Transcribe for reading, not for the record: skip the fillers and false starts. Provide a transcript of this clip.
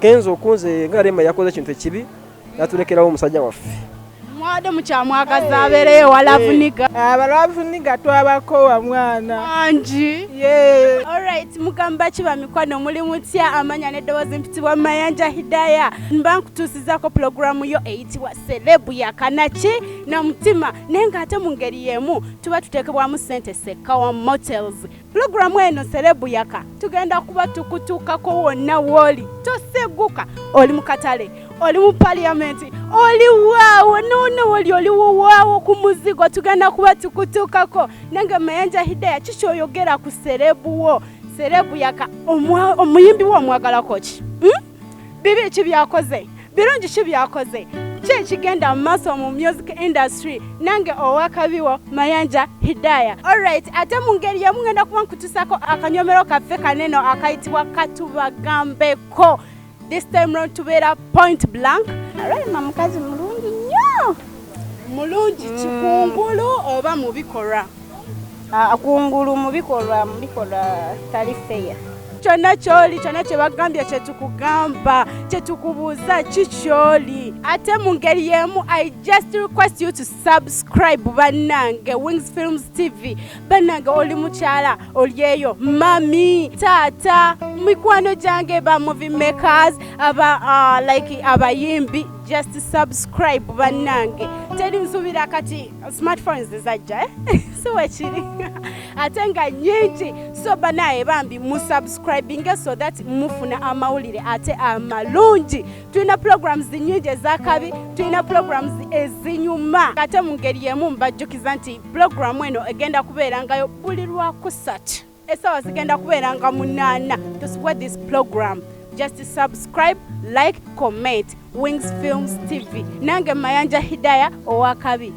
Kenzo kunze nga Rema yakoze ekintu ekibi natulekerawo omusajja waffe. Mwadde mukyamwagaza abeereyo wa Love Nigga. Aba Love Nigga twabakowa mwana. Angi. Yeah. Alright, mugamba ki bamikwano, muli mutya? Amanya n'eddoboozi mpitibwa Mayanja Hidaya. Mba nkutuusizaako pulogulaamu yo eyitibwa Celeb Yakanaki na Mutima, naye ng'ate mu ngeri y'emu tuba tuteekebwamu ssente Sekawa Motels. Pulogulaamu eno Celeb Yaka tugenda kuba tukutuukako wonna w'oli, toseguka, oli mu katale, oli mu parliament, oli waawo noona woli oli waawo ku muzigo, tugenda kuba tukutuukako. Nange Mayanja Hidaya, kikyoyogera ku celeb wo, Celeb Yaka, omuyimbi wo omwagalako ki? Bibi ki byakoze, birungi ki byakoze, ki ekigenda mu maaso mu music industry? Nange owakabiwo Mayanja Hidaya. Alright, ate mu ngeri yemu ngenda kuba nkutusako akanyomero kaffe kaneno akayitibwa Katubagambeko. This time round tubeera point blank. Rema mukazi mulungi nnyo. Mulungi kikungulu oba mu bikolwa? Ah, kungulu, mu bikolwa tali fair. Kyonna kyoli, kyonna kye bagambye, kyetukugamba, kyetukubuuza, ki kyoli? Ate mu ngeri y'emu, I just request you to subscribe, bannange, Wings Films TV. Bannange, oli mukyala oli eyo, mami, taata, mikwano gyange ba movie makers, aba like abayimbi, just subscribe bannange. Teri nsuubira kati smartphones zajja, eh? Si wekiri ate nga nyingi, so banaye bambi musubscribinge so that mufuna amawulire ate amalungi. Tulina programs nyingi ezakabi, tulina programs ezinyuma. Ate mu ngeri yemu mbajjukiza nti programu eno egenda kubeerangayo buli lwakusatu, essaawa zigenda kubeera nga 8. To support this program, just subscribe, like, comment, Wings Films TV. Nange Mayanja Hidaya owakabi.